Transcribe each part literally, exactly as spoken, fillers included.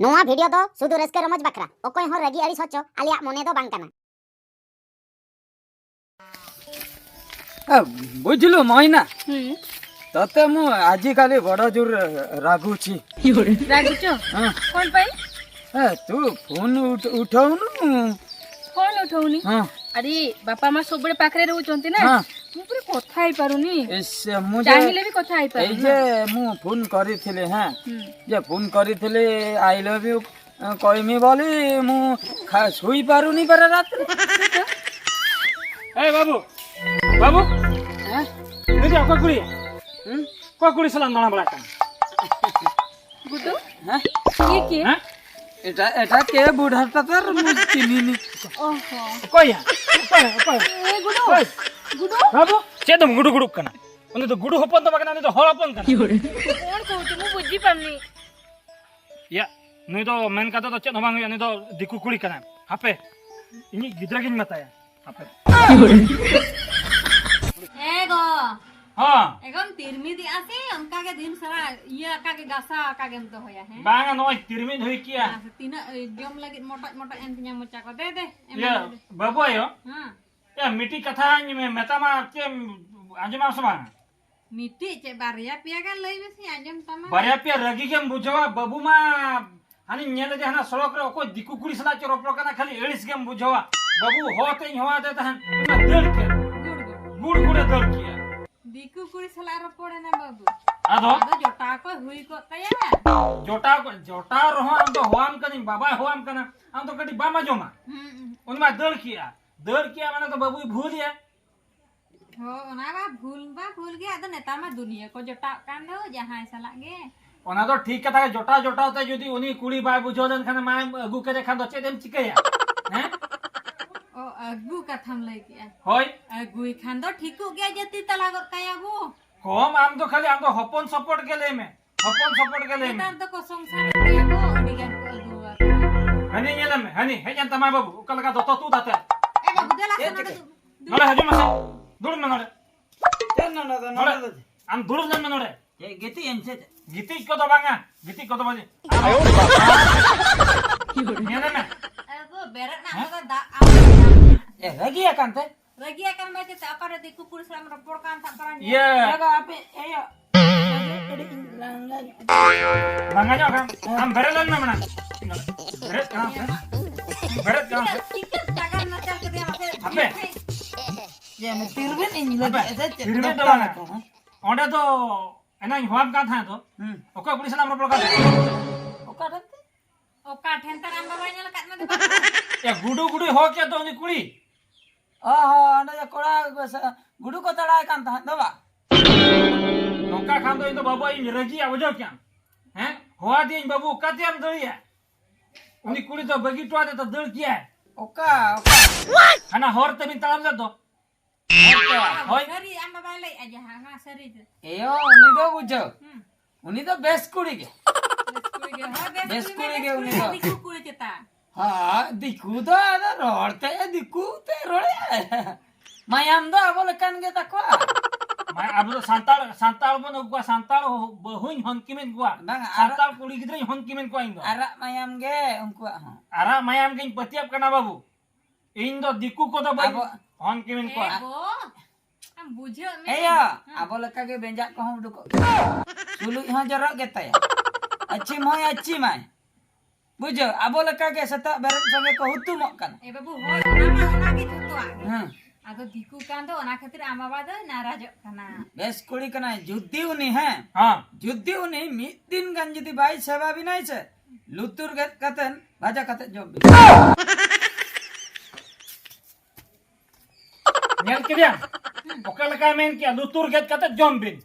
ᱱᱚᱣᱟ ᱵᱷᱤᱰᱤᱭᱳ ᱫᱚ ᱥᱩᱫᱷᱩ ᱨᱟᱹᱥᱠᱟᱹ ᱨᱚᱢᱚᱡᱽ ᱵᱟᱠᱷᱨᱟ, ᱚᱠᱚᱭ ᱦᱚᱸ ᱨᱟᱹᱜᱤ ᱟᱹᱲᱤᱥ ᱦᱚᱪᱚ ᱟᱞᱮᱭᱟᱜ ᱢᱚᱱᱮ ᱫᱚ ᱵᱟᱝ ᱠᱟᱱᱟ᱾ ᱮ, ᱵᱩᱡᱷᱞᱩ ᱢᱚᱭᱱᱟ, ᱦᱩᱸ᱾ ତତେ ମୁଁ ଆଜିକାଲି ବଡ଼ ଜୋର ରାଗୁଛି। ରାଗୁଛ? ହଁ। କ'ଣ ପାଇଁ? ଏ, ତୁ ଫୋନ ଉଠ-, ଉଠଉନୁ। ଫୋନ ଉଠଉନି? ହଁ। ଆରେ, ବାପା ମା ସବୁବେଳେ ପାଖରେ ରହୁଛନ୍ତି ନା। ହଁ। ମୁଁ ପୁରା କଥା ହେଇପାରୁନି। ଏ, ସେ, ମୁଁ ଯେ, ଚାହିଁଲେ ବି କଥା ହେଇପାରୁନି ଏଇ ଯେ ନା। ମୁଁ ଫୋନ କରିଥିଲି, ହଁ। ହୁଁ। ଯେ ଫୋନ କରିଥିଲି, ଆଇ ଲଭ୍ ୟୁ। ଅ, କହିମି ବୋଲି ମୁଁ ଖା-, ଶୋଇପାରୁନି ପରା ରାତିରେ। ଏ ବାବୁ, ବାବୁ, ଆଁ? ଏମିତି ଅକ କୁଡ଼ି, ହୁଁ? କ କୁଡ଼ି ସଲା ନଣା ବଳା କାମ। ଗୁଡୁ? ଆଁ? କିଏ କିଏ? ଆଁ? ଏଟା, ଏଟା କେ ବୁଢ଼ାଟା ତାର ମୁଁ ଚିହ୍ନିନି। ଓହୋ। କଇଆ, କଇଆ, କଇଆ। ଏ ଗୁଡୁ, କଇଆ। ଗୁଡୁ। ବାବୁ, ᱪᱮᱫ ᱫᱚᱢ ᱜᱩᱰᱩ ᱜᱩᱰᱩᱜ ᱠᱟᱱᱟ? ᱩᱱᱤ ᱫᱚ ᱜᱩᱰᱩ ᱦᱚᱯᱚᱱ ᱫᱚ ᱵᱟᱝ ᱠᱟᱱᱟ, ᱩᱱᱤ ᱫᱚ ᱦᱚᱲ ᱦᱚᱯᱚᱱ ᱠᱟᱱᱟ। ᱠᱚ ᱚᱱ ᱠᱚ ᱛᱩᱢᱩ ᱵᱩᱡᱷᱤ ᱯᱟᱢᱱᱤ। ᱭᱟ, ᱱᱩᱭ ᱫᱚ ᱢᱮᱱ ᱠᱟᱛᱮ ᱫᱚ ᱪᱮᱫ ᱦᱚᱸ ᱵᱟᱝ ᱦᱩᱭᱩᱜᱼᱟ, ᱱᱩᱭ ᱫᱚ ᱫᱤᱠᱩ ᱠᱩᱲᱤ ᱠᱟᱱᱟᱭ᱾ ᱦᱟᱯᱮ, ᱤᱧᱤᱡ ᱜᱤᱫᱽᱨᱟᱹ ᱜᱤᱧ ᱢᱮᱛᱟᱭᱟ᱾ ᱦᱟᱯᱮ᱾ ᱮ ᱜᱚ᱾ ᱦᱚᱸ᱾ ᱮᱠᱫᱚᱢ ᱛᱤᱨᱢᱤᱫᱤᱜᱼᱟ ᱥᱮ ᱚᱱᱠᱟ ᱜᱮ ᱫᱤᱱ ᱥᱟᱨᱟ ᱤᱭᱟᱹ ᱟᱠᱟ ᱜᱮ ᱜᱟᱥᱟᱣ ᱟᱠᱟ ᱜᱮᱢ ᱫᱚᱦᱚᱭᱟ, ᱦᱮᱸ? ᱵᱟᱝᱟ, ᱱᱚᱜᱼᱚᱭ ᱛᱤᱨᱢᱤᱫ ᱦᱩᱭ ᱠᱮᱜᱼᱟ᱾ ᱢᱟᱥᱮ, ᱛᱤᱱᱟᱹᱜ ᱡᱚᱢ ᱞᱟᱹᱜᱤᱫ ᱢᱚᱴᱚᱡ ᱢᱚᱴᱚᱡ ᱮᱱ ᱛᱤᱧᱟ ᱢᱚᱪᱟ ᱠᱚ᱾ ᱫᱮ, ᱫᱮ, ᱮᱢ ᱤᱭᱟᱹ, ᱢᱮ, ᱫᱮ᱾ ᱵᱟᱹᱵᱩ ᱟᱭᱳ᱾ ᱦᱮᱸ᱾ ᱭᱟ, ᱢᱤᱫᱴᱤᱡ ᱠᱟᱛᱷᱟᱧ ᱢᱮ-, ᱢᱮᱛᱟᱢᱟ, ᱪᱮᱫ ᱮᱢ ᱟᱸᱡᱚᱢᱟ ᱥᱮ ᱵᱟᱝ? ᱢᱤᱫᱴᱤᱡ ᱪᱮᱫ ᱵᱟᱨᱭᱟ ᱯᱮᱭᱟ ᱜᱟᱱ ᱞᱟᱹᱭ ᱢᱮᱥᱮ, ᱟᱸᱡᱚᱢ ᱛᱟᱢᱟ᱾ ᱵᱟᱨᱭᱟ ᱯᱮᱭᱟ ᱨᱟᱹᱜᱤ ᱜᱮᱢ ᱵᱩᱡᱷᱟᱹᱣᱟ᱾ ᱵᱟᱹᱵᱩ ᱢᱟ ᱦᱟᱱᱤᱧ ᱧᱮᱞ ᱞᱮᱫᱮ ᱦᱟᱱᱟ ᱥᱚᱲᱚᱠ ᱨᱮ, ᱚᱠᱚᱭ ᱫᱤᱠᱩ ᱠᱩᱲᱤ ᱥᱟᱞᱟᱜ ᱪᱚ ᱨᱚᱯᱚᱲ ᱠᱟᱱᱟ, ᱠᱷᱟᱹᱞᱤ ᱟᱹᱲᱤᱥ ᱜᱮᱢ ᱵᱩᱡᱷᱟᱹᱣᱟ᱾ ᱵᱟᱹᱵᱩ ᱦᱚᱦᱚ ᱛᱮᱧ ᱦᱚᱦᱚ ᱟᱫᱮ ᱛᱟᱦᱮᱸᱫ, ᱚᱱᱟ ᱫᱟᱹᱲ ᱠᱮᱫ᱾ ᱜᱩᱲ, ᱜᱩᱲ᱾ ᱜᱩᱲ ᱜᱩᱲᱮ ᱫᱟᱹᱲ ᱠᱮᱜᱼᱟ᱾ ᱫᱤᱠᱩ ᱠᱩᱲᱤ ᱥᱟᱞᱟᱜ ᱨᱚᱯᱚᱲ ᱮᱱᱟ ᱵᱟᱹᱵᱩ᱾ ᱟᱫᱚ? ᱟᱫᱚ ᱡᱚᱴᱟᱣ ᱠᱚ ᱦᱩᱭ ᱠᱚᱜ ᱛᱟᱭᱟ᱾ ᱡᱚᱴᱟᱣ ᱠᱚ, ᱡᱚᱴᱟᱣ ᱨᱮᱦᱚᱸ ᱟᱢ ᱫᱚ ᱦᱚᱦᱚᱣᱟᱢ ᱠᱟᱹᱱᱟᱹᱧ, ᱵᱟᱵᱟᱭ ᱦᱚᱦᱚᱣᱟᱢ ᱠᱟᱱᱟ, ᱟᱢ ᱫᱚ ᱠᱟᱹᱴᱤᱡ ᱵᱟᱢ ᱟᱸᱡᱚᱢᱟ᱾ ᱦᱩᱸ, ᱦᱩᱸ᱾ ᱩᱱᱤ ᱢᱟ ᱫᱟᱹᱲ ᱠᱮᱜᱼᱟ, ᱫᱟᱹᱲ ᱠᱮᱜᱼᱟ ᱢᱟᱱᱮ ᱫᱚ ᱵᱟᱹᱵᱩᱭ ᱵᱷᱩᱞ ᱮᱭᱟ᱾ ᱦᱳ, ᱚᱱᱟ ᱢᱟ ᱵᱷᱩᱞ ᱢᱟ ᱵᱷᱩᱞ ᱜᱮ, ᱟᱫᱚ ᱱᱮᱛᱟᱨ ᱢᱟ ᱫᱩᱱᱤᱭᱟᱹ ᱠᱚ ᱡᱚᱴᱟᱜ ᱠᱟᱱ ᱫᱚ ᱡᱟᱦᱟᱸᱭ ᱥᱟᱞᱟᱜ ᱜᱮ᱾ ᱚᱱᱟ ᱫᱚ ᱴᱷᱤᱠ ᱠᱟᱛᱷᱟ ᱜᱮ, ᱡᱚᱴᱟᱣ ᱡᱚᱴᱟᱣ ᱛᱮ ᱡᱩᱫᱤ ᱩᱱᱤ ᱠᱩᱲᱤ ᱵᱟᱭ ᱵᱩᱡᱷᱟᱹᱣ ᱞᱮᱱᱠᱷᱟᱱ, ᱢᱟᱭ ᱟᱹᱜᱩ ᱠᱮᱫᱮ ᱠᱷᱟᱱ ᱫᱚ ᱪᱮᱫ ᱮᱢ ᱪᱤᱠᱟᱹᱭᱟ? ᱦᱮᱸ? ᱚ, ᱟᱹᱜᱩ ᱠᱟᱛᱷᱟᱢ ᱞᱟᱹᱭ ᱠᱮᱜᱼᱟ᱾ ᱦᱳᱭ᱾ ᱟᱹᱜᱩᱭ ᱠᱷᱟᱱ ᱫᱚ ᱴᱷᱤᱠᱚᱜ ᱜᱮᱭᱟ, ᱡᱟᱹᱛᱤ ᱛᱟᱞᱟ ᱜᱚᱫ ᱠᱟᱭᱟ ᱵᱚ᱾ ᱠᱚᱢ, ᱟᱢ ᱫᱚ ᱠᱷᱟᱹᱞᱤ ᱟᱢ ᱫᱚ ᱦᱚᱯᱚᱱ ᱥᱚᱯᱚᱴ ᱜᱮ ᱞᱟᱹᱭ ᱢᱮ, ᱦᱚᱯᱚᱱ ᱥᱚᱯᱚᱴ ᱜᱮ ᱞᱟᱹᱭ ᱢᱮ᱾ ᱱᱮᱛᱟᱨ ᱫᱚᱠᱚ ᱥᱚᱝᱥᱟᱨ ᱠᱟᱭᱟ ᱠᱚ, ᱟᱹᱰᱤ ᱜᱟᱱ ᱠᱚ ᱟᱹᱜᱩ ᱟᱠᱟᱱᱟ᱾ ᱦᱟᱹᱱᱤ ᱧᱮᱞᱮ ᱢᱮ, ᱦᱟᱹᱱᱤ ᱦᱮᱡ ᱮᱱ ᱛᱟᱢᱟᱭ ᱵᱟᱹᱵᱩ, ᱚᱠᱟ ᱞᱮᱠᱟ ᱫᱚᱛᱚ ᱛᱩᱫ ᱟᱛᱮ᱾ ᱮ ᱵᱟᱹᱵᱩ, ᱫᱮᱞᱟ ᱥᱮ ᱪᱮᱫ ᱱᱚᱰᱮ ᱪᱤᱠᱟᱹ? ᱫᱩ-, ᱫᱩ- ᱱᱚᱰᱮ ᱦᱤᱡᱩᱜ ᱢᱮᱥᱮ, ᱫᱩᱲᱩᱵ ᱢᱮ ᱱᱚᱰᱮ᱾ ᱪᱮᱫ ᱱᱚᱰᱮ ᱫᱚ, ᱱᱚᱰᱮ ᱱᱚᱰᱮ? ᱫᱚ ᱪᱮᱫ? ᱟᱢ ᱫᱩᱲᱩᱵ ᱞᱮᱱ ᱢᱮ ᱱᱚᱰᱮ᱾ ᱪᱮᱫ ᱜᱤᱛᱤᱡ ᱮᱱ ᱪᱮᱫ? ᱜᱤᱛᱤᱡ ᱠᱚᱫᱚ ᱵᱟᱝᱟ, ᱜᱤᱛᱤᱡ ᱠᱚᱫᱚ ᱵᱟᱝᱟ᱾ ᱧᱮᱞ ᱢᱮ᱾ ᱟᱫᱚ ᱵᱮᱨᱮᱫ ᱱᱟ, ᱦᱮᱸ? ᱟᱫᱚ ᱫᱟᱜ ᱟᱢ᱾ ᱮ, ᱨᱟᱹᱜᱤ ᱟᱠᱟᱱ ᱛᱮ? ᱨᱟᱹᱜᱤ ᱟᱠᱟᱱ ᱢᱟ ᱪᱮᱫ? ᱚᱠᱟᱨᱮ ᱫᱤᱠᱩ ᱠᱩᱲᱤ ᱥᱟᱞᱟᱜ ᱮᱢ ᱨᱚᱯᱚᱲ ᱠᱟᱱ ᱛᱟᱦᱮᱸ ᱯᱟᱨᱟ ᱧᱮᱞ? ᱤᱭᱟᱹ᱾ ᱞᱟᱜᱟ ᱟᱯᱮ, ᱮᱭᱚ᱾ ᱠᱟᱹᱴᱤᱡ ᱤᱧ ᱞᱟᱸᱜᱟ ᱧᱚᱜ᱾ ᱞᱟᱸᱜᱟ ᱧᱚᱜ ᱠᱟᱱ? ᱟᱢ ᱵᱮᱨᱮᱫ ᱞᱮᱱ ᱢᱮ ᱢᱟᱲᱟᱝ᱾ ᱵᱮᱨᱮᱫ ᱠᱟᱱᱟᱢ ᱥᱮ? ᱵᱮᱨᱮᱫ ᱠᱟᱱᱟᱢ ᱥᱮ? ᱪᱤᱠᱟᱹ ᱪᱟᱜᱟᱨ ᱱᱟᱪᱟᱨ ᱠᱮᱫᱮᱭᱟ ᱢᱟᱥᱮ? ᱦᱟᱯᱮ᱾ ᱡᱮ, ᱚᱱᱮ ᱛᱤᱨᱵᱤᱱ ᱤᱧ ᱞᱟᱹᱜᱤᱫ ᱦᱟᱯᱮ᱾ ᱥᱮ ᱪᱮᱫ? ᱛᱤᱨᱵᱤᱱ ᱫᱚ ᱵᱟᱝᱟ᱾ ᱦᱮᱸ? ᱚᱸᱰᱮ ᱫᱚ ᱮᱱᱟᱝ ᱦᱚᱦᱚᱣᱟᱢ ᱠᱟᱱ ᱛᱟᱦᱮᱸᱫ ᱫᱚ᱾ ᱦᱩᱸ᱾ ᱚᱠᱚᱭ ᱠᱩᱲᱤ ᱥᱟᱞᱟᱜ ᱮᱢ ᱨᱚᱯᱚᱲ ᱠᱟᱱ ᱛᱟᱦᱮᱸᱫ? ᱚᱠᱟ ᱴᱷᱮᱱ ᱛᱮ? ᱚᱠᱟ ᱴᱷᱮᱱ ᱛᱟᱨ ᱟᱢ ᱵᱟᱵᱟᱭ ᱧᱮᱞ ᱟᱠᱟᱫ ᱢᱮ ᱫᱚ ᱵᱟᱹᱵᱩ? ᱮ, ᱜᱩᱰᱩ ᱜᱩᱰᱩᱭ ᱦᱚᱦᱚ ᱠᱮᱫ ᱫᱚ ᱩᱱᱤ ᱠᱩᱲᱤ᱾ ᱚ ᱦᱚᱸ, ᱚᱸᱰᱮ ᱡᱮ ᱠᱚᱲᱟ ᱠᱚ ᱥᱟ-, ᱜᱩᱰᱩ ᱠᱚ ᱛᱟᱲᱟᱣᱮ ᱠᱟᱱ ᱛᱟᱦᱮᱸᱫ ᱫᱚ ᱵᱟ? ᱱᱚᱝᱠᱟ ᱠᱷᱟᱱ ᱫᱚ ᱤᱧ ᱫᱚ ᱵᱟᱹᱵᱩ ᱤᱧ ᱨᱟᱹᱜᱤᱜᱼᱟ, ᱵᱩᱡᱷᱟᱹᱣ ᱠᱮᱜᱼᱟᱢ? ᱦᱮᱸ? ᱦᱚᱦᱚ ᱟᱫᱤᱭᱟᱹᱧ ᱵᱟᱹᱵᱩ, ᱚᱠᱟᱛᱮᱢ ᱫᱟᱹᱲᱤᱭᱟ? ᱩᱱᱤ ᱠᱩᱲᱤ ᱫᱚ ᱵᱟᱹᱜᱤ ᱦᱚᱴᱚ ᱟᱫᱮ ᱫᱚ ᱫᱟᱹᱲ ᱠᱮᱜᱼᱟᱭ᱾ ᱚᱠᱟ, ᱚᱠᱟ? ᱦᱟᱱᱟ ᱦᱚᱨ ᱛᱮᱵᱤᱱ ᱛᱟᱲᱟᱢ ᱞᱮᱫ ᱫᱚ᱾ ᱦᱚᱨ ᱛᱮ, ᱦᱳᱭ᱾ ᱥᱟᱹᱨᱤ ᱟᱢ ᱵᱟᱵᱟᱭ ᱞᱟᱹᱭᱮᱫᱼᱟ ᱡᱟᱦᱟᱸ, ᱚᱱᱟ ᱥᱟᱹᱨᱤ ᱫᱚ᱾ ᱮᱭᱳ, ᱩᱱᱤ ᱫᱚ ᱵᱩᱡᱷᱟᱹᱣ᱾ ᱦᱩᱸ᱾ ᱩᱱᱤ ᱫᱚ ᱵᱮᱥ ᱠᱩᱲᱤ ᱜᱮ᱾ ᱵᱮᱥ ᱠᱩᱲᱤ ᱜᱮ, ᱦᱳᱭ, ᱵᱮᱥ ᱵᱮᱥ ᱠᱩᱲᱤ ᱠᱩᱲᱤ ᱜᱮ ᱵᱮᱥ ᱩᱱᱤ ᱠᱩᱲᱤ, ᱫᱚ᱾ ᱫᱤᱠᱩ ᱠᱩᱲᱤ ᱪᱮᱛᱟᱱ᱾ ᱦᱮᱸ, ᱫᱤᱠᱩ ᱫᱚ ᱟᱫᱚ ᱨᱚᱲ ᱛᱮ ᱫᱤᱠᱩ ᱛᱮ ᱨᱚᱲᱮᱜᱼᱟᱭ᱾ ᱢᱟᱭᱟᱢ ᱫᱚ ᱟᱵᱚ ᱞᱮᱠᱟᱱ ᱜᱮ ᱛᱟᱠᱚᱣᱟ᱾ ᱢᱟ-, ᱟᱵᱚ ᱫᱚ ᱥᱟᱱᱛᱟᱲ, ᱥᱟᱱᱛᱟᱲ ᱵᱚᱱ ᱟᱹᱜᱩ ᱠᱚᱣᱟ, ᱥᱟᱱᱛᱟᱲ ᱵᱟᱹᱦᱩᱧ ᱦᱚᱱᱠᱤᱢᱮᱱ ᱠᱚᱣᱟ᱾ ᱵᱟᱝ, ᱟᱨ-, ᱥᱟᱱᱛᱟᱲ ᱠᱩᱲᱤ ᱜᱤᱫᱽᱨᱟᱹᱧ ᱦᱚᱱᱠᱤᱢᱮᱱ ᱠᱚᱣᱟ ᱤᱧ ᱫᱚ᱾ ᱟᱨᱟᱜ ᱢᱟᱭᱟᱢ ᱜᱮ ᱩᱱᱠᱩᱣᱟᱜ ᱦᱚᱸ᱾ ᱟᱨᱟᱜ ᱢᱟᱭᱟᱢ ᱜᱤᱧ ᱯᱟᱹᱛᱭᱟᱹᱜ ᱠᱟᱱᱟ ᱵᱟᱹᱵᱩ᱾ ᱤᱧ ᱫᱚ ᱫᱤᱠᱩ ᱠᱚᱫᱚ ᱵᱟᱹᱧ ᱟᱵᱚ ᱦᱚᱱᱠᱤᱢᱮᱱ ᱠᱚᱣᱟ᱾ ᱮ ᱜᱚ, ᱟᱢ ᱵᱩᱡᱷᱟᱹᱜ ᱢᱮ᱾ ᱮᱭᱟ, ᱦᱮᱸ᱾ ᱟᱵᱚ ᱞᱮᱠᱟ ᱜᱮ ᱵᱮᱸᱡᱟᱜ ᱠᱚᱦᱚᱸ ᱩᱰᱩᱠᱚᱜ ᱜᱮᱭᱟ᱾ ᱥᱩᱞᱩᱡ ᱦᱚᱸ ᱡᱚᱨᱚᱜ ᱜᱮᱛᱟᱭᱟ᱾ ᱟᱹᱪᱷᱤᱢ ᱦᱚᱸᱭ ᱟᱹᱪᱷᱤᱢᱟᱭ᱾ ᱵᱩᱡᱷᱟᱹᱣ, ᱟᱵᱚ ᱞᱮᱠᱟ ᱜᱮ ᱥᱮᱛᱟᱜ ᱵᱮᱨᱮᱫ ᱥᱚᱸᱜᱮ ᱠᱚ ᱦᱩᱛᱩᱢᱚᱜ ᱠᱟᱱᱟ᱾ ᱮ ᱵᱟᱹᱵᱩ, ᱦᱳᱭ, ᱚᱱᱟ ᱢᱟ, ᱚᱱᱟ ᱜᱮ ᱡᱷᱚᱛᱚᱣᱟᱜ ᱜᱮ᱾ ᱦᱮᱸ᱾ ᱟᱫᱚ ᱫᱤᱠᱩ ᱠᱟᱱ ᱫᱚ, ᱚᱱᱟ ᱠᱷᱟᱹᱛᱤᱨ ᱟᱢ ᱵᱟᱵᱟ ᱫᱚᱭ ᱱᱟᱨᱟᱡᱚᱜ ᱠᱟᱱᱟ᱾ ᱵᱮᱥ ᱠᱩᱲᱤ ᱠᱟᱱᱟᱭ, ᱡᱩᱫᱤ ᱩᱱᱤ, ᱦᱮᱸ, ᱦᱮᱸ᱾ ᱡᱩᱫᱤ ᱩᱱᱤ ᱢᱤᱫ ᱫᱤᱱ ᱜᱟᱱ ᱡᱩᱫᱤ ᱵᱟᱭ ᱥᱮᱵᱟ ᱵᱤᱱᱟᱭ ᱥᱮ, ᱞᱩᱛᱩᱨ ᱜᱮᱫ ᱠᱟᱛᱮᱱ ᱵᱷᱟᱡᱟ ᱠᱟᱛᱮ ᱡᱚᱢ ᱵᱤᱱ᱾ ᱧᱮᱞ ᱠᱮᱫᱮᱭᱟᱢ? ᱚᱠᱟ ᱞᱮᱠᱟᱭ ᱢᱮᱱ ᱠᱮᱜᱼᱟ, "ᱞᱩᱛᱩᱨ ᱜᱮᱫ ᱠᱟᱛᱮ ᱡᱚᱢ ᱵᱤᱱ"?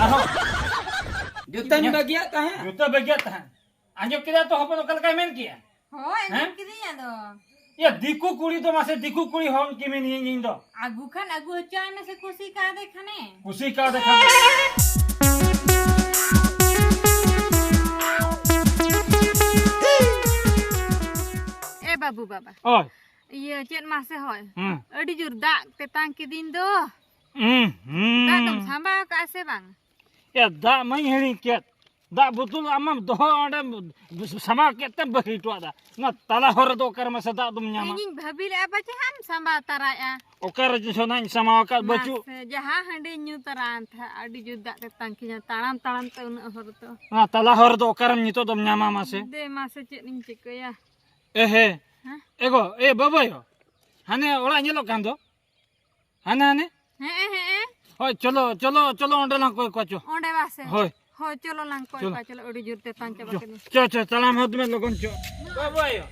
ᱟᱨᱦᱚᱸ᱾ ᱡᱩᱛᱟᱹᱧ ᱧᱮᱞ᱾ ᱵᱟᱹᱜᱤᱭᱟᱜ ᱛᱟᱦᱮᱸᱫ᱾ ᱡᱩᱛᱟᱹ ᱵᱟᱹᱜᱤᱭᱟᱜ ᱛᱟᱦᱮᱸᱫ᱾ ᱟᱸᱡᱚᱢ ᱠᱮᱫᱟ ᱛᱚ ᱦᱚᱯᱚᱱ ᱚᱠᱟ ᱞᱮᱠᱟᱭ ᱢᱮᱱ ᱠᱮᱜᱼᱟ? ᱦᱳᱭ, ᱟᱸᱡᱚᱢ ᱦᱮᱸ? ᱠᱤᱫᱟᱹᱧ ᱟᱫᱚ᱾ ᱭᱟ, ᱫᱤᱠᱩ ᱠᱩᱲᱤ ᱫᱚ ᱢᱟᱥᱮ ᱫᱤᱠᱩ ᱠᱩᱲᱤ ᱦᱚᱱ ᱠᱤᱢᱤᱱ ᱤᱧ, ᱤᱧ ᱫᱚ᱾ ᱟᱹᱜᱩ ᱠᱷᱟᱱ ᱟᱹᱜᱩ ᱦᱚᱪᱚᱣᱟᱭ ᱢᱮᱥᱮ, ᱠᱩᱥᱤ ᱠᱟᱣᱫᱮ ᱠᱷᱟᱱᱮ᱾ ᱠᱩᱥᱤ ᱠᱟᱣᱫᱮ ᱠᱷᱟᱱ᱾ ᱮ ᱵᱟᱹᱵᱩ ᱵᱟᱵᱟ᱾ ᱳᱭ᱾ ᱤᱭᱟᱹ, ᱪᱮᱫ ᱢᱟᱥᱮ ᱦᱚᱭ? ᱦᱩᱸ᱾ ᱟᱹᱰᱤ ᱡᱳᱨ ᱫᱟᱜ ᱛᱮᱛᱟᱝ ᱠᱤᱫᱤᱧ ᱫᱚ᱾ ᱦᱩᱸ, ᱦᱩᱸ᱾ ᱫᱟᱜ ᱫᱚᱢ ᱥᱟᱢᱵᱟᱣ ᱟᱠᱟᱫᱼᱟ ᱥᱮ ᱵᱟᱝ? ᱮ, ᱫᱟᱜ ᱢᱟᱧ ᱦᱤᱲᱤᱧ ᱠᱮᱫ᱾ ᱫᱟᱜ ᱵᱳᱛᱚᱞ ᱟᱢᱮᱢ ᱫᱚᱦᱚ ᱚᱸᱰᱮ ᱥᱟᱢᱟᱣ ᱠᱮᱫ ᱛᱮᱢ ᱵᱟᱹᱜᱤ ᱦᱚᱴᱚ ᱟᱫᱟ᱾ ᱚᱱᱟ ᱛᱟᱞᱟ ᱦᱚᱨ ᱨᱮᱫᱚ ᱚᱠᱟᱨᱮ ᱢᱟᱥᱮ ᱫᱟᱜ ᱫᱚᱢ ᱧᱟᱢᱟ? ᱤᱧᱤᱧ ᱵᱷᱟᱹᱵᱤ ᱞᱮᱫᱼᱟ ᱯᱟᱪᱮ ᱦᱟᱸᱜ ᱮᱢ ᱥᱟᱢᱵᱟᱣ ᱛᱟᱨᱟᱭᱟ᱾ ᱚᱠᱟᱨᱮ ᱡᱮ ᱥᱚᱱᱟᱧ ᱥᱟᱢᱟᱣ ᱟᱠᱟᱫ, ᱵᱟᱹᱪᱩᱜ᱾ ᱢᱟᱥᱮ, ᱡᱟᱦᱟᱸ ᱦᱟᱺᱰᱤ ᱧᱩ ᱛᱟᱨᱟ ᱮᱱ ᱛᱟᱦᱮᱸᱫ, ᱟᱹᱰᱤ ᱡᱳᱨ ᱫᱟᱜ ᱛᱮᱛᱟᱝ ᱠᱤᱧᱟ, ᱛᱟᱲᱟᱢ ᱛᱟᱲᱟᱢ ᱛᱮ ᱩᱱᱟᱹᱜ ᱦᱚᱨ ᱫᱚ᱾ ᱚᱱᱟ ᱛᱟᱞᱟ ᱦᱚᱨ ᱨᱮᱫᱚ ᱚᱠᱟᱨᱮᱢ ᱱᱤᱛᱚᱜ ᱫᱚᱢ ᱧᱟᱢᱟ ᱢᱟᱥᱮ? ᱫᱮ ᱢᱟᱥᱮ, ᱪᱮᱫ ᱤᱧ ᱪᱤᱠᱟᱹᱭᱟ? ᱮ ᱦᱮ᱾ ᱦᱮᱸ? ᱮᱜᱳ, ᱮ ᱵᱟᱵᱟᱭᱳ, ᱦᱟᱱᱮ ᱚᱲᱟᱜ ᱧᱮᱞᱚᱜ ᱠᱟᱱ ᱫᱚ, ᱦᱟᱱᱮ, ᱦᱟᱱᱮ᱾ ᱦᱮᱸ, ᱦᱮᱸ᱾ ᱦᱳᱭ, ᱪᱚᱞᱚ, ᱪᱚᱞᱚ, ᱪᱚᱞᱚ, ᱚᱸᱰᱮ ᱞᱟᱝ ᱠᱚᱭ ᱠᱚᱣᱟ, ᱪᱚ᱾ ᱚᱸᱰᱮ ᱵᱟ ᱥᱮ? ᱦᱳᱭ᱾ ᱦᱳᱭ, ᱪᱚᱞᱚ ᱞᱟᱝ ᱠᱚᱭ ᱪᱚᱞᱚ᱾ ᱠᱚᱣᱟ, ᱪᱚᱞᱚ, ᱟᱹᱰᱤ ᱡᱳᱨ ᱛᱮᱛᱟᱝ ᱪᱟᱵᱟ ᱪᱚ, ᱠᱮᱫᱤᱧ᱾ ᱪᱚ, ᱪᱚ, ᱛᱟᱲᱟᱢ ᱦᱚᱫ ᱢᱮ ᱞᱚᱜᱚᱱ, ᱪᱚ᱾ ᱵᱟᱵᱟᱭᱳ᱾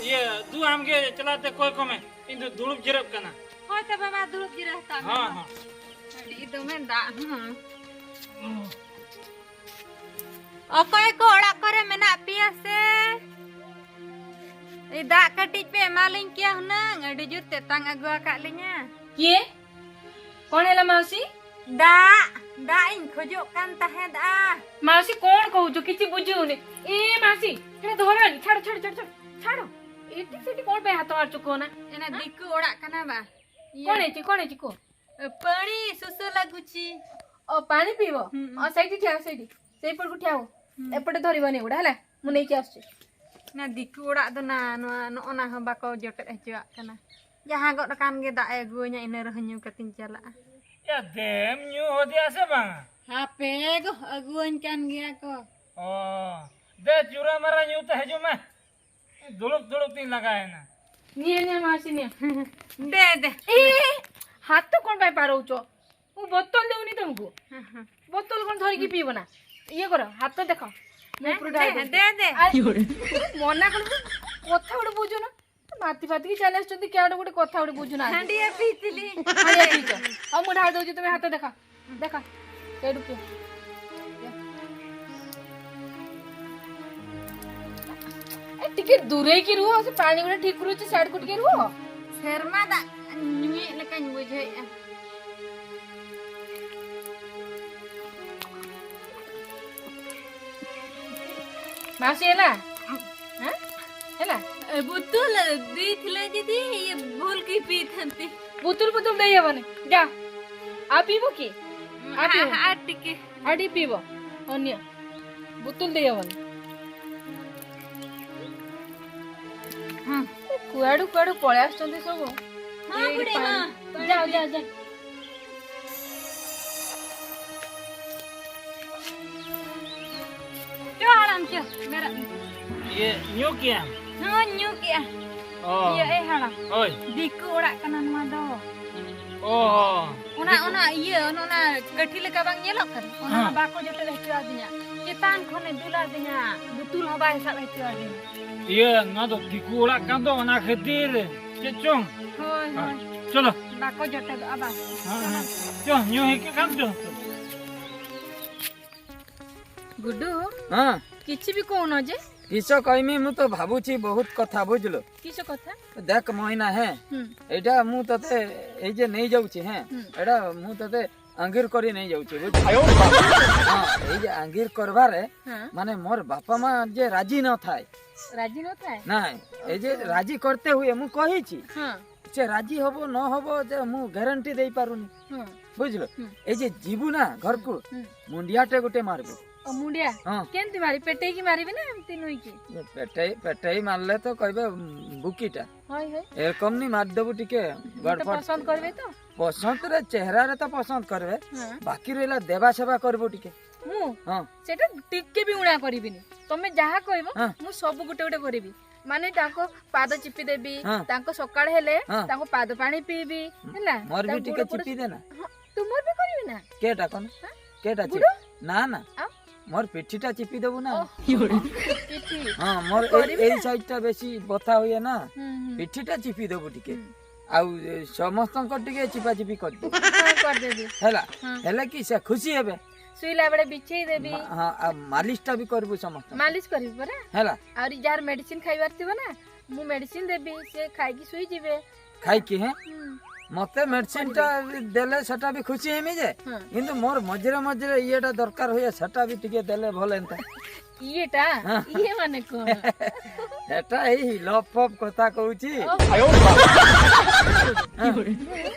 ᱤᱭᱟᱹ, ᱫᱩ ᱟᱢᱜᱮ ᱪᱟᱞᱟᱣ ᱛᱮ ᱠᱚᱭ ᱠᱚᱢᱮ, ᱤᱧ ᱫᱚ ᱫᱩᱲᱩᱵ ᱡᱤᱨᱟᱹᱜ ᱠᱟᱱᱟ᱾ ᱦᱳᱭ, ᱛᱚᱵᱮ ᱢᱟ ᱫᱩᱲᱩᱵ ᱡᱤᱨᱟᱹ ᱦᱟᱛᱟᱲ ᱢᱮ᱾ ᱦᱚᱸ, ᱦᱚᱸ᱾ ᱟᱹᱰᱤ ᱫᱚᱢᱮ ᱫᱟᱜ, ᱦᱚᱸ᱾ ᱚᱠᱚᱭ ᱠᱚ ᱚᱲᱟᱜ ᱠᱚᱨᱮ ᱢᱮᱱᱟᱜ ᱯᱮᱭᱟ ᱥᱮ? ᱮᱭ ᱫᱟᱜ ᱠᱟᱹᱴᱤᱡ ᱯᱮ ᱮᱢᱟᱞᱤᱧ ᱠᱮᱭᱟ ᱦᱩᱱᱟᱹᱝ, ᱟᱹᱰᱤ ᱡᱳᱨ ᱛᱮᱛᱟᱝ ᱟᱹᱜᱩ ᱟᱠᱟᱫ ᱞᱤᱧᱟ᱾ କିଏ? କ'ଣ ହେଲା ମାଉସୀ? ᱫᱟᱜ, ᱫᱟᱜ ᱤᱧ ᱠᱷᱚᱡᱚᱜ ᱠᱟᱱ ᱛᱟᱦᱮᱸᱫᱼᱟ᱾ ମାଉସୀ କ'ଣ କହୁଛ? କିଛି ବୁଝିହଉନି। ଏ ମାଉସୀ, ସେଟା ଧରନି, ଛାଡ଼, ଛାଡ଼, ଛାଡ଼, ଛାଡ଼, ଛାଡ଼। ଏଠି ସେଠି କ'ଣ ପାଇଁ ହାତ ମାରୁଛ କୁହ ନା? ଏନା ଦିକୁ ᱚᱲᱟᱜ ᱠᱟᱱᱟ ବା। କ'ଣ ହେଇଛି, କ'ଣ ହେଇଛି କୁହ? ପାଣି ଶୋଷ ଲାଗୁଛି। ଓ, ପାଣି ପିଇବ? ହୁଁ, ହୁଁ। ଅ, ସେଇଠି ଠିଆ, ସେଇଠି। ସେଇପଟକୁ ଠିଆ ହୁଅ। ହୁଁ। ଏପଟେ ଧରିବନି ଏଗୁଡ଼ା, ହେଲା? ମୁଁ ନେଇକି ଆସୁଛି। ᱚᱱᱟ ᱫᱤᱠᱩ ᱚᱲᱟᱜ ᱫᱚ ᱱᱟ, ᱱᱚᱣᱟ, ᱱᱚᱜᱼᱚ ᱱᱟ ᱦᱚᱸ ᱵᱟᱠᱚ ᱡᱚᱴᱮᱫ ᱦᱚᱪᱚᱣᱟᱜ ᱠᱟᱱᱟ। ᱡᱟᱦᱟᱸ ᱜᱚᱫ ᱟᱠᱟᱱ ᱜᱮ ᱫᱟᱜ ᱮ ᱟᱹᱜᱩᱣᱟᱹᱧᱟ, ᱤᱱᱟᱹ ᱨᱮᱦᱚᱸ ᱧᱩ ᱠᱟᱛᱮᱧ ᱪᱟᱞᱟᱜᱼᱟ। ᱭᱟ, ᱫᱮᱢ ᱧᱩ ᱦᱚᱫᱮᱜᱼᱟ ᱥᱮ ᱵᱟᱝᱟ? ᱦᱟᱯᱮ ᱜᱚ, ᱟᱹᱜᱩᱣᱟᱹᱧ ᱠᱟᱱ ᱜᱮᱭᱟ ᱠᱚ। ᱚ, ᱫᱮ, ᱪᱩᱨᱟ ᱢᱟᱨᱟ ᱧᱩ ᱛᱮ ᱦᱤᱡᱩᱜ ᱢᱮ। ᱫᱩᱲᱩᱵ ᱫᱩᱲᱩᱵ ᱛᱤᱧ ᱞᱟᱸᱜᱟᱭᱮᱱᱟ। ନିଅ, ନିଅ, ମାଉସୀ, ନିଅ। ଦେ, ଦେ। ଏ, ହାତ କ'ଣ ପାଇଁ ପାରଉଛ? ମୁଁ ବୋତଲ ଦେଉନି ତମକୁ। ବୋତଲ କ'ଣ ଧରିକି ପିଇବ ନା? ଇଏ କର, ହାତ ଦେଖ। ମୁଁ ହେଁ? ପୁରା ଦେ, ଢାଳି ଦେ, ଦେ। ଆରେ, ମନା କଲି, କଥା ଗୋଟେ ବୁଝୁନ। ମାତି ଫାତିକି ଚାଲି ଆସୁଛନ୍ତି, କିଆଡ଼େ ଗୋଟେ କଥା ଗୋଟେ ବୁଝୁନାହାନ୍ତି। ହାଣ୍ଡିଆ ପିଇଥିଲି। ହାଣ୍ଡିଆ ପିଇଛ? ହଉ, ମୁଁ ଢାଳି ଦଉଛି, ତମେ ହାତ ଦେଖ। ଦେଖ, ସେଇଠୁ ପିଅ। ଏ, ଟିକେ ଦୂରେଇକି ରୁହ, ସେ ପାଣି ଗୁଡ଼ା ଠିକ୍ କରୁଛି, ସିଆଡ଼କୁ ଟିକେ ରୁହ। ᱥᱮᱨᱢᱟ ᱫᱟᱜ ᱧᱩᱭᱮᱫ ᱞᱮᱠᱟᱧ ᱵᱩᱡᱷᱟᱹᱣᱮᱫᱼᱟ। ମାଉସୀ, ହେଲା? ଆଁ? ହେଲା? ଏ, ବୋତଲ ଦେଇଥିଲା ଯଦି ଇଏ ଭୁଲ କି ପିଇଥାନ୍ତି। ବୁତୁଲ ବୁତୁଲ ଦେଇ ହବନି। ଯା। ଆଉ ପିଇବ କି? ଆଉ ପିଇବ? ଆ-, ଆ-, ଟିକେ। ଆଉ ଟିକେ ପିଇବ। ହଁ, ନିଅ। ବୁତୁଲ ଦେଇ ହବନି। ହଁ। ଏ କୁଆଡୁ କୁଆଡୁ ପଳେଇ ଆସୁଛନ୍ତି ସବୁ। ହଁ, ଏଇଠି ବୁଢ଼ୀ ପାଣି। ମା। ଯାଅ, ଯାଅ, ଯାଅ। ᱪᱚ ᱦᱟᱲᱟᱢ, ᱪᱚ, ᱢᱮᱨᱚᱢ᱾ ᱤᱭᱟᱹ, ᱧᱩ ᱠᱮᱜᱼᱟᱢ? ᱦᱚᱸ, ᱧᱩ ᱠᱮᱜᱼᱟ᱾ ᱚ᱾ ᱤᱭᱟᱹ, ᱮ ᱦᱟᱲᱟᱢ᱾ ᱦᱳᱭ᱾ ᱫᱤᱠᱩ ᱚᱲᱟᱜ ᱠᱟᱱᱟ ᱱᱚᱣᱟ ᱫᱚ᱾ ᱚ᱾ ᱚᱱᱟ, ᱫᱤᱠᱩ᱾ ᱚᱱᱟ ᱤᱭᱟᱹ, ᱚᱱᱟ, ᱚᱱᱟ ᱠᱟᱹᱴᱷᱤ ᱞᱮᱠᱟ ᱵᱟᱝ ᱧᱮᱞᱚᱜ ᱠᱟᱱᱟ? ᱚᱱᱟ ᱦᱚᱸ᱾ ᱦᱚᱸ ᱵᱟᱠᱚ ᱡᱚᱴᱮᱫ ᱦᱚᱪᱚ ᱟᱹᱫᱤᱧᱟ᱾ ᱪᱮᱛᱟᱱ ᱠᱷᱚᱱᱮ ᱫᱩᱞ ᱟᱹᱫᱤᱧᱟ, ᱵᱩᱛᱩᱞ ᱦᱚᱸ ᱵᱟᱭ ᱥᱟᱵ ᱦᱚᱪᱚ ᱟᱹᱫᱤᱧᱟ᱾ ᱤᱭᱟᱹ, ᱱᱚᱣᱟ ᱫᱚ ᱫᱤᱠᱩ ᱚᱲᱟᱜ ᱠᱟᱱ ᱫᱚ, ᱚᱱᱟ ᱠᱷᱟᱹᱛᱤᱨ᱾ ᱪᱮᱫ ᱪᱚᱝ? ᱦᱳᱭ, ᱦᱮᱸ, ᱦᱳᱭ᱾ ᱪᱚᱞᱚ᱾ ᱵᱟᱠᱚ ᱡᱚᱴᱮᱫᱚᱜᱼᱟ, ᱵᱟᱝ᱾ ᱦᱮᱸ, ᱦᱮᱸ᱾ ᱪᱚ, ᱧᱩ ᱦᱮᱡ ᱠᱟᱱ ᱪᱚ᱾ ଗୁଡୁ, ହଁ। କିଛି ବି କହୁନ ଯେ? କିସ କହିମି, ମୁଁ ତ ଭାବୁଛି ବହୁତ କଥା, ବୁଝିଲୁ? କିସ କଥା? ଦେଖ ମଇନା, ହେଁ, ହୁଁ। ଏଇଟା ମୁଁ ତତେ ଏଇ ଯେ ନେଇଯାଉଛି, ହେଁ, ହୁଁ। ଏଇଟା ମୁଁ ତତେ ଆଙ୍ଗିର କରି ନେଇଯାଉଛି, ବୁଝିଲୁ? ହଁ, ଏଇ ଯେ ଆଙ୍ଗିର କରବାରେ, ହଁ। ମାନେ ମୋର ବାପା ମା ଯେ ରାଜି ନଥାଏ। ରାଜି ନଥାଏ? ନାଇଁ, ଏଇ ଯେ ରାଜି କରତେ ହୁଏ, ମୁଁ କହିଛି। ହଁ। ସେ ରାଜି ହବ ନ ହବ ଯେ ମୁଁ ଗ୍ୟାରେଣ୍ଟି ଦେଇପାରୁନି। ହଁ। ବୁଝିଲୁ? ହୁଁ। ଏଇ ଯେ ଯିବୁ ନା ଘରକୁ, ହୁଁ। ମୁଣ୍ଡିଆଟେ ଗୋଟେ ମାରିବୁ। ଓ, ମୁଣ୍ଡିଆ? ହଁ। କେମିତି ମାରି? ପେଟେଇକି ମାରିବି ନା ଏମିତି ନୁଇଁକି? ପେଟେଇ, ପେଟେଇ ମାରିଲେ ତ କହିବେ, ଉଁ, ବୁକିଟା। ହଇ, ହଇ। ଏରକମ ନି ମାରିଦେବୁ ଟିକେ ମତେ ଗଡ଼ଫଡ଼। ପସନ୍ଦ କରିବେ ତ? ପସନ୍ଦରେ, ଚେହେରାରେ ତ ପସନ୍ଦ କରିବେ। ହଁ। ବାକି ରହିଲା ଦେବା ସେବା କରିବୁ ଟିକେ। ମୁଁ? ହଁ। ସେଟା ଟିକେ ବି ଉଣା କରିବିନି। ତମେ ଯାହା କହିବ, ହଁ। ମୁଁ ସବୁ ଗୋଟେ ଗୋଟେ କରିବି। ମାନେ ତାଙ୍କ ପାଦ ଚିପି ଦେବି, ହଁ। ତାଙ୍କ ସକାଳ ହେଲେ ହଁ। ତାଙ୍କ ପାଦ ପାଣି ପିଇବି, ହୁଁ। ହେଲା? ମୋର ବି ତାଙ୍କ ଟିକେ ଗୋଡ଼ ଫୋଡ଼ ଚିପି ଦେ ନା। ହଁ, ତୁମର ବି କରିବି ନା? କେଟା କଣ? ହଁ? କେଟା ଗୁଡ଼? ଚିପି? ନା, ନା। ଆଉ? ମୋର ପିଠିଟା ଚିପି ଦବୁ ନା। ଓଃ, ପିଠି। ହଁ, ମୋର ଏଇ, କରିବି ଏଇ ନା? ସାଇଡ୍ଟା ବେଶୀ ବଥା ହୁଏ ନା। ହୁଁ, ହୁଁ। ପିଠିଟା ଚିପି ଦବୁ ଟିକେ। ହୁଁ। ଆଉ, ଏ, ସମସ୍ତଙ୍କ ଟିକେ ଚିପା ଚିପି କରିଦେ। ହଁ, କରିଦେବି। ହେଲା? ହଁ। ହେଲେ କି ସେ ଖୁସି ହେବେ। ଶୋଇଲା ବେଳେ ବିଛେଇ ଦେବି। ମା-, ହଁ, ଆଉ ମାଲିସଟା ବି କରିବୁ ସମସ୍ତଙ୍କୁ। ମାଲିସ କରିବି ପରା। ହେଲା? ଆହୁରି ଯାହାର ମେଡିସିନ ଖାଇବାର ଥିବ ନା, ମୁଁ ମେଡିସିନ ଦେବି, ସେ ଖାଇକି ଶୋଇଯିବେ। ଖାଇକି, ହେଁ? ହୁଁ। ମତେ ମେଡିସିନ ଟା ଦେଲେ ସେଟା ବି ଖୁସି ହେମି ଯେ, ହଁ। କିନ୍ତୁ ମୋର ମଝିରେ ମଝିରେ ଇଏଟା ଦରକାର ହୁଏ, ସେଟା ବି ଟିକେ ଦେଲେ ଭଲ ହେନ୍ତା। ଇଏଟା? ହଁ। ଇଏ ମାନେ କଣ? ଏଟା ଏଇ ଲପ ଫପ କଥା କହୁଛି। ଓ। ହଁ।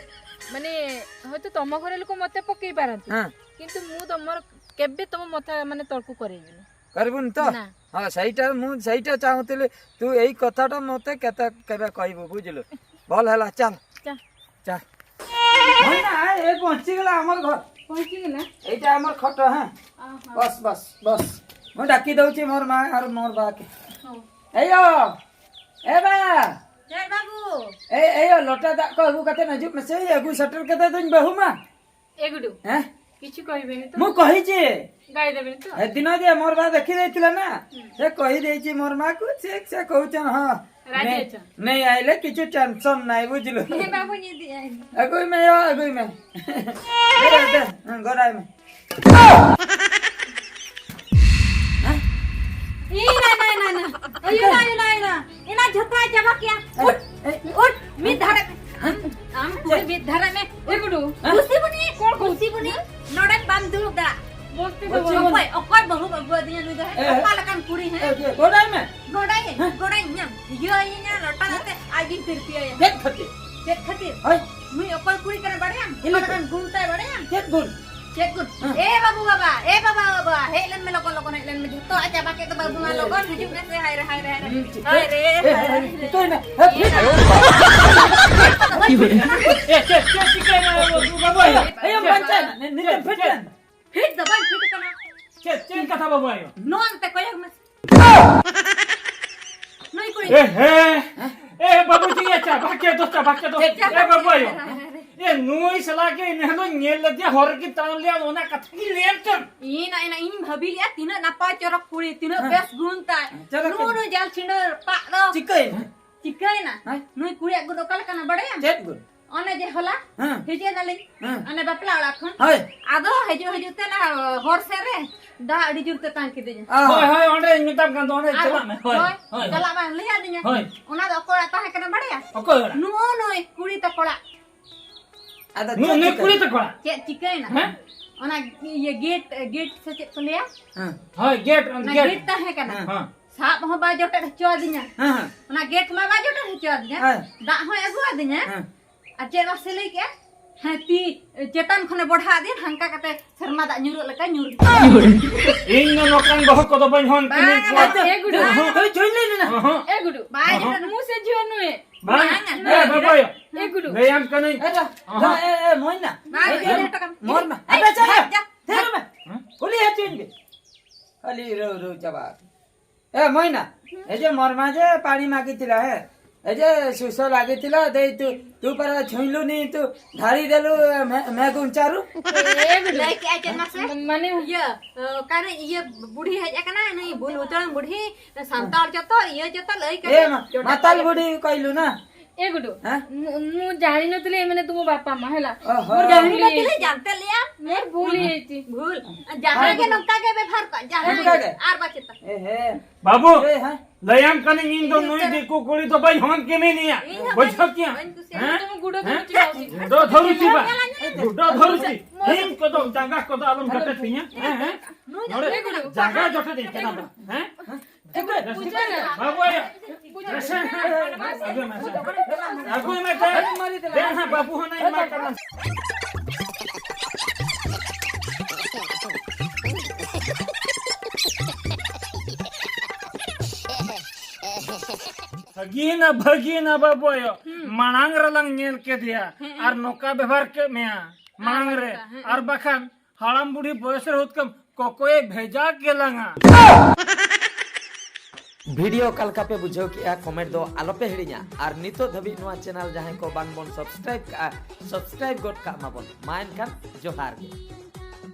ମାନେ, ହୁଏତ ତମ ଘର ଲୋକ ମତେ ପକେଇ ପାରନ୍ତି, ହଁ। କିନ୍ତୁ ମୁଁ ତମର କେବେ ତମ ମଥା, ମାନେ, ତଳକୁ କରେଇବିନି। କରିବୁନି ତ? ନା। ହଁ, ସେଇଟା ମୁଁ ସେଇଟା ଚାହୁଁଥିଲି। ତୁ ଏଇ କଥାଟା ମତେ କେତେ କେବେ କହିବୁ, ବୁଝିଲୁ? ଭଲ ହେଲା, ଚାଲ। ଚା। ଚାଲ। ହଁ ନା, ଏ ପହଞ୍ଚିଗଲା ଆମର ଘର। ପହଞ୍ଚିଗଲା? ଏଇଟା ଆମର ଖଟ, ହଁ। ଓହୋ। ବସ, ବସ, ବସ। ମୁଁ ଡାକି ଦଉଛି ମୋର ମା ଆଉ ମୋର ବାକେ। ହଉ। ଏଇଓ, ଏ ବା। ଜୟ ବାବୁ। ଏ, ଏଇଓ, ᱞᱚᱴᱟ ᱫᱟᱜ ᱠᱚ ᱟᱹᱜᱩ ᱠᱟᱛᱮ ᱦᱤᱡᱩᱜ ᱢᱮᱥᱮ, ᱟᱹᱜᱩ ᱥᱮᱴᱮᱨ ᱠᱟᱛᱮ ᱫᱩᱧ ᱵᱟᱹᱦᱩ ᱢᱟ᱾ ᱮ ᱜᱩᱰᱩ, ᱦᱮᱸ? ᱠᱤᱪᱷᱩ ᱠᱚᱦᱤᱵᱮᱱᱤ ᱛᱚ? ମୁଁ କହିଛି। ଗାଇ ଦେବେନି ତ? ଏ ଦିନ ଯେ ମୋର ବା ଦେଖି ଦେଇଥିଲା ନା, ହୁଁ। ସେ କହିଦେଇଛି ମୋର ମାକୁ, ସେ, ସେ କହୁଛନ୍, ହଁ। ରାଜି ନେ-, ଅଛନ୍? ନେଇ ଆଇଲେ କିଛି ଟେନସନ ନାହିଁ, ବୁଝିଲୁ? ହେ ବାବୁ, ଇଏ ଦିଆ ହେଇନି। ଆଗୁଇ ମେ, ଆ, ଆଗୁଇ ମେ। ଦେ, ଦେ, ଦେ, ହଁ, ଗଡ଼ାଇ ମେ। ଇ, ନା, ନା, ନା, ନା। ᱚᱭ, ᱚᱱᱟ, ᱚᱱᱟ, ᱚᱱᱟ᱾ ᱮᱱᱟ ᱡᱷᱚᱛᱚ ᱪᱟᱵᱟ ᱠᱮᱭᱟ᱾ ᱮ, ᱩᱴ, ᱮ᱾ ᱩᱴ, ᱢᱤᱫ ᱫᱷᱟᱨᱮ᱾ ᱟᱢ ᱠᱩᱲᱤ ᱢᱤᱫ ᱫᱷᱟᱨᱮ ᱢᱮ᱾ ᱮ ᱜᱩᱰᱩ᱾ ᱵᱩᱥᱤ ᱵᱩᱱᱤ, ᱠᱚᱲ ᱵᱩᱥᱤ ᱵᱩᱱᱤ᱾ ᱱᱚᱰᱮ ᱵᱟᱢ ᱫᱩᱲᱩᱵ ᱫᱟᱲᱮᱭᱟᱜ᱾ ᱵᱩᱥᱤ ᱵᱩᱱᱤ᱾ ᱚᱠᱚᱭ, ᱚᱠᱚᱭ ᱵᱟᱹᱦᱩᱢ ᱟᱹᱜᱩ ᱟᱹᱫᱤᱧᱟ ᱱᱩᱭ ᱫᱚ? ᱮ᱾ ᱚᱠᱟ ᱞᱮᱠᱟᱱ ᱠᱩᱲᱤ, ᱦᱮᱸ? ᱮ, ᱮ, ᱜᱚᱰᱟᱭ ᱢᱮ᱾ ᱜᱚᱰᱟᱭ, ᱦᱮᱸ? ᱜᱚᱰᱟᱭ ᱧᱟᱢ᱾ ᱤᱭᱟᱹ ᱤᱧᱟ ᱞᱚᱴᱟ ᱠᱟᱛᱮ ᱟᱡ ᱜᱮᱧ ᱛᱤᱨᱯᱤᱭᱟᱭᱟ᱾ ᱪᱮᱫ ᱠᱷᱟᱹᱛᱤᱨ? ᱪᱮᱫ ᱠᱷᱟᱹᱛᱤᱨ? ᱦᱳᱭ᱾ ᱱᱩᱭ ᱚᱠᱚᱭ ᱠᱩᱲᱤ ᱠᱟᱱᱟ ᱵᱟᱲᱟᱭᱟᱢ? ᱪᱮᱫ ᱚᱠᱟ ᱞᱮᱠᱟᱱ ᱜᱩᱱ ᱛᱟᱭ ᱵᱟᱲᱟᱭᱟᱢ? ᱪᱮᱫ ᱜᱩᱱ? ᱦᱮᱸ᱾ ᱮ ᱵᱟᱹᱵᱩ ᱵᱟᱵᱟ, ᱮ ᱵᱟᱵᱟ ᱵᱟᱵᱟ, ᱦᱮᱡ ᱞᱮᱱ ᱢᱮ ᱞᱚᱜᱚᱱ, ᱞᱚᱜᱚᱱ ᱦᱮᱡ ᱞᱮᱱ ᱢᱮ᱾ ᱡᱷᱚᱛᱚ ᱟᱡ ᱪᱟᱵᱟ ᱠᱮᱫ ᱫᱚ ᱵᱟᱹᱵᱩ ᱢᱟ, ᱞᱚᱜᱚᱱ ᱦᱤᱡᱩᱜ ᱢᱮᱥᱮ, ᱦᱟᱭ ᱨᱮ, ᱦᱟᱭ ᱨᱮ, ᱦᱟᱭ ᱨᱮ᱾ ᱦᱩᱸ, ᱦᱟᱭ ᱨᱮ, ᱦᱟᱭ ᱨᱮ᱾ ᱪᱤᱠᱟᱹᱭᱮᱱᱟ? ᱮ, ᱯᱷᱤᱴ᱾ ᱮ, ᱪᱮᱫ, ᱪᱮᱫ ᱪᱤᱠᱟᱹᱭᱮᱱᱟ, ᱵᱟᱹᱵᱩ, ᱵᱟᱹᱵᱩ ᱟᱭᱳ? ᱮ, ᱵᱟᱧᱪᱟᱣᱮᱱᱟ᱾ ᱱᱤ-, ᱱᱤᱛᱚᱜ ᱯᱷᱤᱴ ᱮᱱᱟ᱾ ᱯᱷᱤᱴ ᱫᱚ ᱵᱟᱹᱧ ᱯᱷᱤᱴ ᱠᱟᱱᱟ᱾ ᱪᱮᱫ, ᱪᱮᱫ ᱠᱟᱛᱷᱟ, ᱵᱟᱹᱵᱩ ᱟᱭᱳ? ᱱᱚᱣᱟ ᱱᱚᱛᱮ ᱠᱚᱭᱚᱜ ᱢᱮ᱾ ᱱᱩᱭ ᱠᱩᱲᱤ᱾ ᱮ, ᱦᱮᱸ᱾ ᱮ, ᱵᱟᱹᱵᱩ ᱡᱤ, ᱟᱪᱪᱷᱟ, ᱵᱟᱠᱮ ᱫᱚ, ᱪᱟ, ᱵᱟᱠᱮ ᱫᱚ᱾ ᱪᱟ, ᱮ, ᱵᱟᱹᱵᱩ ᱟᱭᱳ᱾ ᱦᱮᱸ, ᱦᱮᱸ, ᱦᱮᱸ᱾ ᱮ, ᱱᱩᱭ ᱥᱟᱞᱟ ᱜᱮ ᱮᱱ ᱦᱤᱞᱳᱜ ᱧᱮᱞ ᱞᱮᱫᱮᱭᱟ, ᱦᱚᱨ ᱨᱮᱜᱮ ᱛᱟᱲᱟᱢ ᱞᱮᱭᱟ, ᱚᱱᱟ ᱠᱟᱛᱷᱟ ᱜᱮ ᱞᱟᱹᱭᱟᱢ ᱪᱚᱝ᱾ ᱤᱧ, ᱤᱧ, ᱤᱧ ᱵᱷᱟᱹᱵᱤ ᱞᱮᱜᱼᱟ, ᱛᱤᱱᱟᱹᱜ ᱱᱟᱯᱟᱭ ᱪᱚᱨᱚᱠ ᱠᱩᱲᱤ, ᱛᱤᱱᱟᱹᱜ ᱦᱮᱸ᱾ ᱵᱮᱥ ᱜᱩᱱ ᱛᱟᱭ᱾ ᱪᱚᱨᱚᱠ ᱱᱩᱜᱼᱩ ᱠᱩᱲᱤ᱾ ᱱᱩᱭ ᱡᱟᱞ ᱪᱷᱤᱸᱰᱟᱹᱨ ᱴᱟᱜ ᱫᱚ᱾ ᱪᱤᱠᱟᱹᱭᱮᱱᱟ? ᱪᱤᱠᱟᱹᱭᱮᱱᱟ? ᱦᱮᱸ? ᱱᱩᱭ ᱠᱩᱲᱤᱭᱟᱜ ᱜᱩᱱ ᱚᱠᱟ ᱞᱮᱠᱟᱱᱟ ᱵᱟᱲᱟᱭᱟᱢ? ᱪᱮᱫ ᱜᱩᱱ? ᱚᱱᱮ ᱡᱮ ᱦᱚᱞᱟ ᱦᱮᱸ᱾ ᱦᱤᱡᱩᱜ ᱮᱱᱟᱞᱤᱧ, ᱦᱮᱸ᱾ ᱚᱱᱮ ᱵᱟᱯᱞᱟ ᱚᱲᱟᱜ ᱠᱷᱚᱱ᱾ ᱦᱳᱭ᱾ ᱟᱫᱚ ᱦᱤᱡᱩᱜ ᱦᱤᱡᱩᱜ ᱛᱮ ᱚᱱᱟ ᱦᱚᱨ ᱥᱮᱫ ᱨᱮ ᱫᱟᱜ ᱟᱹᱰᱤ ᱡᱳᱨ ᱛᱮᱛᱟᱝ ᱠᱮᱫᱤᱧᱟ᱾ ᱚ᱾ ᱦᱳᱭ, ᱦᱳᱭ, ᱚᱸᱰᱮᱧ ᱢᱮᱛᱟᱢ ᱠᱟᱱ ᱫᱚ, ᱚᱸᱰᱮ ᱟᱨ ᱪᱟᱞᱟᱜ ᱢᱮ᱾ ᱦᱳᱭ, ᱦᱳᱭ, ᱦᱳᱭ᱾ ᱪᱟᱞᱟᱜ ᱢᱮ, ᱞᱟᱹᱭ ᱟᱹᱫᱤᱧᱟ᱾ ᱦᱳᱭ᱾ ᱚᱱᱟ ᱫᱚ ᱚᱠᱚᱭ ᱚᱲᱟᱜ ᱛᱟᱦᱮᱸ ᱠᱟᱱᱟ ᱵᱟᱲᱟᱭᱟ? ᱚᱠᱚᱭ ᱚᱲᱟᱜ? ᱱᱩᱜᱼᱩ ᱱᱩᱭ ᱠᱩᱲᱤ ᱛᱟᱠᱚ ᱚᱲᱟᱜ᱾ ᱟᱫᱚ ᱱᱩᱭ ᱪᱮᱫ ᱱᱩᱭ ᱪᱤᱠᱟᱹ? ᱠᱩᱲᱤ ᱛᱟᱠᱚᱣᱟ᱾ ᱪᱮᱫ ᱪᱤᱠᱟᱹᱭᱮᱱᱟ? ᱦᱮᱸ? ᱚᱱᱟ ᱤᱭᱟᱹ ᱜᱮᱴ, ᱜᱮᱴ ᱥᱮ ᱪᱮᱫ ᱠᱚ ᱞᱟᱹᱭᱟ? ᱦᱮᱸ᱾ ᱦᱳᱭ, ᱜᱮᱴ, ᱚᱱᱟ ᱜᱮᱴ᱾ ᱜᱮᱴ ᱛᱟᱦᱮᱸ ᱠᱟᱱᱟ᱾ ᱦᱮᱸ᱾ ᱦᱮᱸ᱾ ᱥᱟᱵ ᱦᱚᱸ ᱵᱟᱭ ᱡᱚᱴᱮᱫ ᱦᱚᱪᱚ ᱟᱹᱫᱤᱧᱟ᱾ ᱦᱮᱸ, ᱦᱮᱸ᱾ ᱚᱱᱟ ᱜᱮᱴ ᱢᱟ ᱵᱟᱭ ᱡᱚᱴᱮᱫ ᱦᱚᱪᱚ ᱟᱹᱫᱤᱧᱟ᱾ ᱦᱮᱸ᱾ ᱫᱟᱜ ᱦᱚᱸᱭ ᱟᱹᱜᱩ ᱟᱹᱫᱤᱧᱟ᱾ ᱦᱮᱸ᱾ ᱟᱨ ᱪᱮᱫ ᱢᱟᱥᱮ ᱞᱟᱹᱭ ᱠᱮᱜᱼᱟ? ᱦᱮᱸ, ᱛᱤ ᱪᱮᱛᱟᱱ ᱠᱷᱚᱱᱮ ᱵᱚᱲᱦᱟ ᱟᱹᱫᱤᱧᱟ, ᱦᱟᱱᱠᱟ ᱠᱟᱛᱮ ᱥᱮᱨᱢᱟ ᱫᱟᱜ ᱧᱩᱨᱩᱜ ᱞᱮᱠᱟ ᱧᱩᱨ ᱠᱮᱫᱟ᱾ ᱤᱧ ᱫᱚ ᱱᱚᱝᱠᱟᱱ ᱵᱟᱹᱦᱩ ᱠᱚᱫᱚ ᱵᱟᱹᱧ ᱦᱚᱱ ᱠᱤᱱᱤᱧ ᱠᱚᱣᱟ᱾ ᱮ ᱜᱩᱰᱩ᱾ ᱚᱦᱚᱸ᱾ ᱦᱳᱭ, ᱪᱷᱩᱭ ᱞᱟᱹᱭ ᱞᱮᱱᱟ᱾ ᱚᱦᱚᱸ᱾ ᱮ ᱜᱩᱰᱩ᱾ ᱵᱟᱭ ᱚᱦᱚᱸ᱾ ᱡᱚᱴᱮᱫ ᱢᱩ ᱥᱮ ᱡᱷᱤᱭᱚ ᱱᱩᱭ᱾ ᱵᱟᱝ᱾ ᱵᱟᱝ᱾ ᱮ ᱵᱟᱵᱟᱭ᱾ ᱮ ᱜᱩᱰᱩ᱾ ᱞᱟᱹᱭᱟᱢ ᱠᱟᱹᱱᱟᱹᱧ᱾ ᱮ ᱫᱟ, ᱚᱦᱚᱸ᱾ ᱫᱟ, ᱮ, ᱮ, ᱢᱚᱭᱱᱟ᱾ ᱵᱟᱝ, ᱮ ᱡᱮ, ᱵᱟᱝ᱾ ᱢᱚᱨᱱᱟ᱾ ᱮ, ᱟᱯᱮ ᱪᱟᱞᱟᱜ᱾ ᱡᱟ, ᱡᱟ᱾ ᱛᱷᱤᱨ ᱢᱮ᱾ ᱦᱮᱸ? ᱠᱩᱞᱤ ᱦᱚᱪᱚᱧ ᱯᱮ᱾ ᱠᱷᱟᱹᱞᱤ ᱨᱟᱹᱣ ᱨᱟᱹᱣ ᱪᱟᱵᱟ᱾ ᱮ ᱢᱚᱭᱱᱟ, ᱮ ᱡᱮ ᱢᱚᱨᱢᱟ ᱡᱮ ᱯᱟᱲᱤ ᱢᱟᱜᱤ ᱛᱤᱞᱟ, ᱦᱮ? ᱮ ᱡᱮ ᱥᱩᱥᱚ ᱞᱟᱜᱤ ᱛᱤᱞᱟ, ᱫᱮ ᱛᱩ, ᱛᱩ ᱯᱟᱨᱟ ᱪᱷᱩᱭᱞᱩ ᱱᱤ ᱛᱩ ᱫᱷᱟᱨᱤ ᱫᱮᱞᱩ ᱢᱮ, ᱢᱮ ᱜᱩᱱᱪᱟᱨᱩ᱾ ᱞᱟᱹᱭ ᱠᱮᱜᱼᱟ ᱪᱮᱫ ᱢᱟᱥᱮ? ᱢᱟᱱᱮ ᱤᱭᱟᱹ, ᱚᱠᱟᱨᱮ ᱤᱭᱟᱹ ᱵᱩᱲᱦᱤ ᱦᱮᱡ ᱟᱠᱟᱱᱟ, ᱱᱩᱭ ᱵᱩᱞ ᱩᱛᱟᱹᱨ ᱵᱩᱲᱦᱤ, ᱥᱟᱱᱛᱟᱲ ᱡᱚᱛᱚ ᱤᱭᱟᱹ ᱡᱚᱛᱚ ᱞᱟᱹᱭ ᱠᱟᱛᱮ ᱮ ᱢᱟ, ᱡᱚᱴᱮᱫ ᱢᱟᱛᱟᱞ ᱠᱟᱛᱮ᱾ ᱵᱩᱲᱦᱤ ᱠᱚᱭᱞᱩ ᱱᱟ᱾ ᱮ ᱜᱩᱰᱩ, ᱦᱮᱸ? ᱢᱩ-, ᱢᱩ ᱡᱟᱦᱟᱸ ᱱᱚᱛᱞᱮ ᱢᱟᱱᱮ ᱛᱩᱢᱩ ᱵᱟᱯᱟ ᱢᱟ, ᱦᱮᱞᱟ᱾ ᱚᱦᱚ᱾ ᱢᱩ ᱡᱟᱦᱟᱸ ᱱᱚᱛᱞᱮ ᱡᱟᱱᱛᱮ ᱞᱮᱭᱟ, ᱢᱩ ᱵᱷᱩᱞ ᱦᱮᱡ ᱪᱤ᱾ ᱵᱷᱩᱞ᱾ ᱡᱟᱦᱟᱸ ᱜᱮ ᱱᱚᱝᱠᱟ ᱜᱮ ᱵᱮᱵᱷᱟᱨ ᱠᱚ, ᱡᱟᱦᱟᱸ ᱜᱮ᱾ ᱚᱱᱠᱟ ᱜᱮ᱾ ᱟᱨ ᱵᱟᱪᱮᱛᱟ᱾ ᱮ ᱦᱮ᱾ ᱵᱟᱹᱵᱩ, ᱮ ᱦᱮ᱾ ᱞᱟᱹᱭᱟᱢ ᱠᱟᱹᱱᱟᱹᱧ ᱤᱧ ᱫᱚ ᱱᱩᱭ ᱫᱤᱠᱩ ᱠᱩᱲᱤ ᱫᱚ ᱵᱟᱹᱧ ᱦᱚᱱ ᱠᱤᱢᱤᱱᱤᱭᱟ᱾ ᱤᱧ ᱦᱚᱸ ᱵᱩᱡᱷᱟᱹᱣ ᱠᱮᱭᱟ? ᱵᱟᱹᱧ ᱠᱩᱥᱤᱭᱟᱜᱼᱟ᱾ ᱦᱮᱸ? ᱛᱩᱢᱩ ᱜᱩᱰᱩ ᱦᱮᱸ? ᱫᱚ ᱪᱤᱠᱟ ᱩᱪᱤᱛ? ᱜᱩᱰᱟᱹ ᱫᱷᱚᱨᱩᱪᱤ ᱵᱟ᱾ ᱜᱩᱰᱟᱹ ᱫᱷᱚᱨᱩᱪᱤ᱾ ᱤᱧ ᱠᱚᱫᱚ ᱡᱟᱸᱜᱟ ᱠᱚᱫᱚ ᱟᱞᱚᱢ ᱡᱚᱴᱮᱫ ᱛᱤᱧᱟ᱾ ᱦᱮᱸ, ᱦᱮᱸ? ᱱᱩᱭ ᱫᱚ ᱱᱚᱰᱮ ᱪᱮᱫ ᱠᱟᱱᱟ? ᱡᱟᱸᱜᱟ ᱡᱚᱴᱮᱫ ᱤᱧ ᱠᱟᱱᱟ ᱵᱟ᱾ ᱦᱮᱸ? ᱵᱟᱹᱵᱩ ᱟᱭᱳ᱾ ᱟᱹᱜᱩᱭ ᱢᱮ ᱥᱮ᱾ ᱟᱹᱜᱩᱭ ᱢᱮ ᱥᱮ᱾ ᱫᱮᱱ ᱦᱟᱸᱜ ᱵᱟᱹᱵᱩ ᱦᱚᱸ ᱱᱟᱭ ᱮᱢᱟ ᱠᱟᱱᱟ᱾ ᱵᱷᱟᱹᱜᱤᱭᱮᱱᱟ, ᱵᱷᱟᱹᱜᱤᱭᱮᱱᱟ ᱵᱟᱹᱵᱩ ᱟᱭᱳ᱾ ᱦᱩᱸ᱾ ᱢᱟᱲᱟᱝ ᱨᱮᱞᱟᱝ ᱧᱮᱞ ᱠᱮᱫᱮᱭᱟ᱾ ᱦᱮᱸ᱾ ᱟᱨ ᱱᱚᱝᱠᱟ ᱵᱮᱵᱷᱟᱨ ᱠᱮᱫ ᱢᱮᱭᱟ ᱢᱟᱲᱟᱝ ᱨᱮ᱾ ᱟᱨ ᱵᱟᱠᱷᱟᱱ, ᱦᱮᱸ᱾ ᱟᱨ ᱵᱟᱠᱷᱟᱱ ᱦᱟᱲᱟᱢ ᱵᱩᱲᱦᱤ ᱵᱚᱭᱮᱥ ᱨᱮ ᱦᱩᱛᱠᱟᱹᱢ ᱠᱚᱠᱚᱭᱮ ᱵᱷᱮᱡᱟ ᱠᱮᱞᱟᱝᱟ᱾ ᱵᱷᱤᱰᱤᱭᱳ ᱚᱠᱟ ᱞᱮᱠᱟ ᱯᱮ ᱵᱩᱡᱷᱟᱹᱣ ᱠᱮᱜᱼᱟ, ᱠᱚᱢᱮᱱᱴ ᱫᱚ ᱟᱞᱚᱯᱮ ᱦᱤᱲᱤᱧᱟ᱾ ᱟᱨ ᱱᱤᱛᱚᱜ ᱫᱷᱟᱹᱵᱤᱡ ᱱᱚᱣᱟ ᱪᱮᱱᱮᱞ ᱡᱟᱦᱟᱸᱭ ᱠᱚ ᱵᱟᱝ ᱵᱚᱱ ᱥᱟᱵᱥᱠᱨᱟᱭᱤᱵ ᱠᱟᱜᱼᱟ, ᱥᱟᱵᱥᱠᱨᱟᱭᱤᱵ ᱜᱚᱫ ᱠᱟᱜ ᱢᱟᱵᱚᱱ᱾ ᱢᱟ ᱮᱱᱠᱷᱟᱱ ᱡᱚᱦᱟᱨ ᱜᱮ᱾